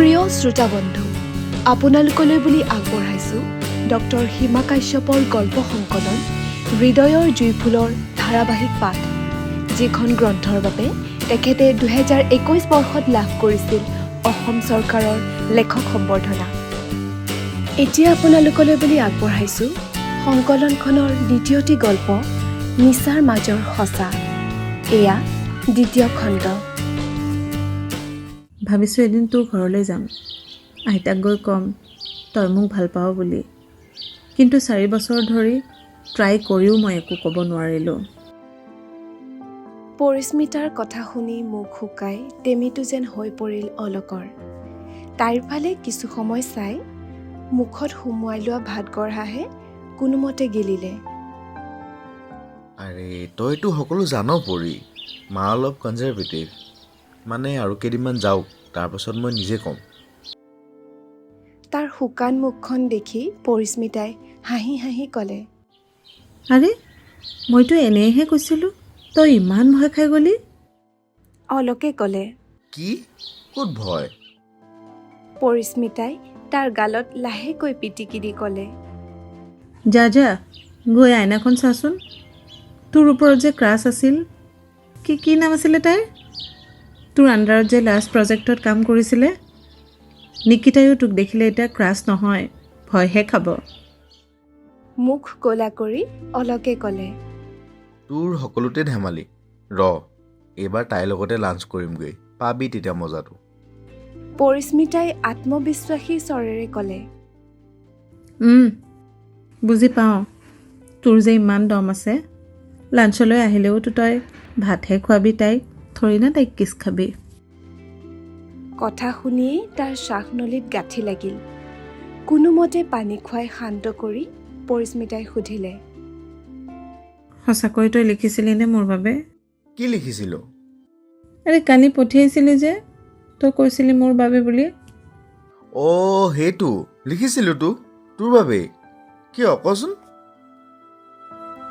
প্ৰিয় শ্ৰোতা বন্ধু, আপোনালোকলৈ বুলি আগবঢ়াইছোঁ ডক্টৰ সীমা কাশ্যপৰ গল্প সংকলন হৃদয়ৰ জুইফুলৰ ধাৰাবাহিক পাঠ, যিখন গ্ৰন্থৰ বাবে তেখেতে 2021 বৰ্ষত লাভ কৰিছিল অসম চৰকাৰৰ লেখক সম্বৰ্ধনা। এতিয়া আপোনালোকলৈ বুলি আগবঢ়াইছোঁ সংকলনখনৰ দ্বিতীয়টি গল্প মিছাৰ মাজৰ সঁচা। এয়া দ্বিতীয় খণ্ড। ভাবিছোঁ এদিন তোৰ ঘৰলৈ যাম, আইতাক গৈ ক'ম তই মোক ভাল পাৱ বুলি। কিন্তু 4 বছৰ ধৰি ট্ৰাই কৰিও মই একো ক'ব নোৱাৰিলোঁ। পৰিস্মিতাৰ কথা শুনি মুখ শুকাই টেমিটো যেন হৈ পৰিল অলকৰ। তাইৰ ফালে কিছু সময় চাই মুখত সুমুৱাই লোৱা ভাত গঢ়াহে কোনোমতে গিলিলে। আৰে, তইতো সকলো জান পৰি। মা অলপ কনজাৰ্ভেটিভ। মানে আৰু কেইদিনমান যাওক, তাৰপাছত মই নিজে ক'ম। তাৰ শুকান মুখখন দেখি পৰিস্মিতাই হাঁহি হাঁহি ক'লে, আৰে, মইতো এনেইহে কৈছিলোঁ, তই ইমান ভয় খাই গ'লি? অলকে ক'লে, কি? ক'ত ভয়? পৰিস্মিতাই তাৰ গালত লাহেকৈ পিটিকি দি ক'লে, যা যা, গৈ আইনাখন চাচোন। তোৰ ওপৰত যে ক্ৰাছ আছিল, কি কি নাম আছিলে তাইৰ, তোৰ আণ্ডাৰত যে লাষ্ট প্ৰজেক্টত কাম কৰিছিলে, নিকিতায়ো তোক দেখিলে এতিয়া ক্ৰাছ নহয়, ভয়হে খাব। মুখ ক'লা কৰি অলকে ক'লে, তোৰ সকলোতে ধেমালি। ৰ, এইবাৰ তাইৰ লগতে লাঞ্চ কৰিমগৈ, পাবি তেতিয়া মজাটো। পৰিস্মিতাই আত্মবিশ্বাসী স্বৰেৰে ক'লে, বুজি পাওঁ তোৰ যে ইমান দম আছে। লাঞ্চলৈ আহিলেওতো তই ভাতহে খুৱাবি তাইক, থৰি না তাইক কিছ খাবি? কথা শুনিয়েই তাৰ শ্বাসনলীত গাঁঠি লাগিল। কোনোমতে পানী খুৱাই শান্ত কৰি পৰিস্মিতাই সুধিলে, সঁচাকৈ তই লিখিছিলিনে মোৰ বাবে? কি লিখিছিলোঁ? আৰে, কালি পঠিয়াইছিলি যে, তই কৈছিলি মোৰ বাবে বুলি। অ', সেইটো লিখিছিলোঁতো তোৰ বাবেই। কিয়, কচোন?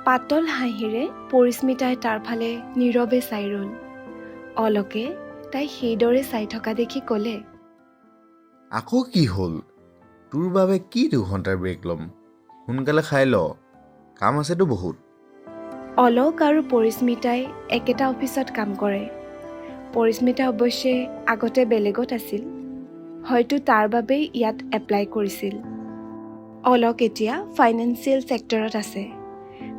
পাতল হাঁহিৰে পৰিস্মিতাই তাৰ ফালে নীৰৱে চাই ৰ'ল। অলকে তাই সেইদৰে চাই থকা দেখি ক'লে, আকৌ কি হ'ল? তোৰ বাবে কি 2 ঘণ্টাৰ ব্ৰেক ল'ম? সোনকালে খাই ল, কাম আছেতো বহুত। অলক আৰু পৰিস্মিতাই একেটা অফিচত কাম কৰে। পৰিস্মিতা অৱশ্যে আগতে বেলেগত আছিল, হয়তো তাৰ বাবেই ইয়াত এপ্লাই কৰিছিল। অলক এতিয়া ফাইনেন্সিয়েল ছেক্টৰত আছে।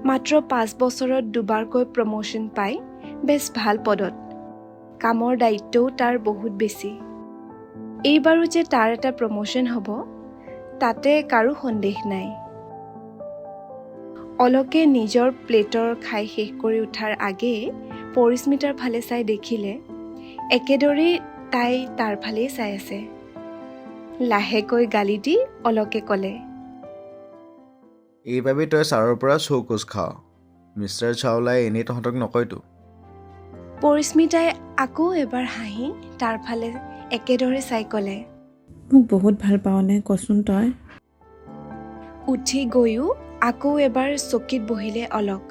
মাত্ৰ 5 বছৰত দুবাৰকৈ প্ৰমোশ্যন পাই বেছ ভাল পদত। কামৰ দায়িত্বও তাৰ বহুত বেছি। এইবাৰো যে তাৰ এটা প্ৰমোশ্যন হ'ব, তাতে কাৰো সন্দেহ নাই। অলকে নিজৰ প্লেটৰ খাই শেষ কৰি উঠাৰ আগেয়ে পৰিস্মিতাৰ ফালে চাই দেখিলে, একেদৰেই তাই তাৰ ফালেই চাই আছে। লাহেকৈ গালি দি অলকে ক'লে, এইবাবেই তই ছাৰৰ পৰা চৌকোচ খাৱ। মিষ্টাৰ চাওলাই এনেই তহঁতক নকয়তো। পৰিস্মিতাই আকৌ এবাৰ হাঁহি তাৰ ফালে একেদৰে চাই ক'লে, মোক বহুত ভাল পাৱনে, কচোন তই? উঠি গৈও আকৌ এবাৰ চকীত বহিলে অলক।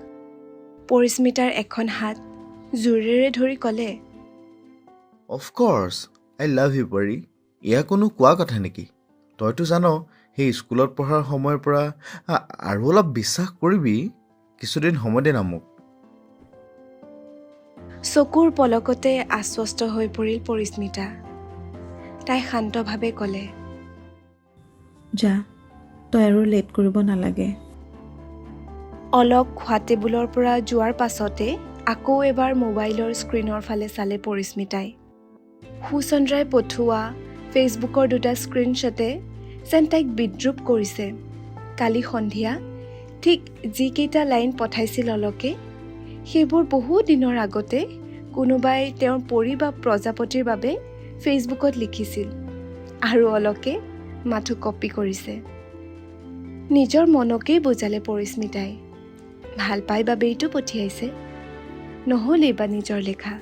পৰিস্মিতাৰ এখন হাত জোৰেৰে ধৰি ক'লে, Of course I love you, পৰি। এয়া কোনো কোৱা কথা নেকি? তইতো জান, সেই স্কুলত পঢ়াৰ সময়ৰ পৰা। আৰু অলপ বিশ্বাস কৰিবি, কিছুদিন সময় দে না মোক। চকুৰ পলকতে আশ্বস্ত হৈ পৰিল পৰিস্মিতা। তাই শান্তভাৱে ক'লে, যা তই, আৰু লেট কৰিব নালাগে। অলক খোৱা টেবুলৰ পৰা যোৱাৰ পাছতে আকৌ এবাৰ মোবাইলৰ স্ক্ৰীণৰ ফালে চালে পৰিস্মিতাই। সুচন্দ্ৰাই পঠোৱা ফেচবুকৰ দুটা স্ক্ৰীণশ্বটে যেন তাইক বিদ্ৰূপ কৰিছে। কালি সন্ধিয়া ঠিক যিকেইটা লাইন পঠাইছিল অলকে, সেইবোৰ বহু দিনৰ আগতে কোনোবাই তেওঁৰ পৰী বা প্ৰজাপতিৰ বাবে ফেচবুকত লিখিছিল আৰু অলকে মাথো কপি কৰিছে। নিজৰ মনকেই বুজালে পৰিস্মিতাই, ভাল পাই বাবেইতো পঠিয়াইছে, নহ'লেই বা নিজৰ লেখা।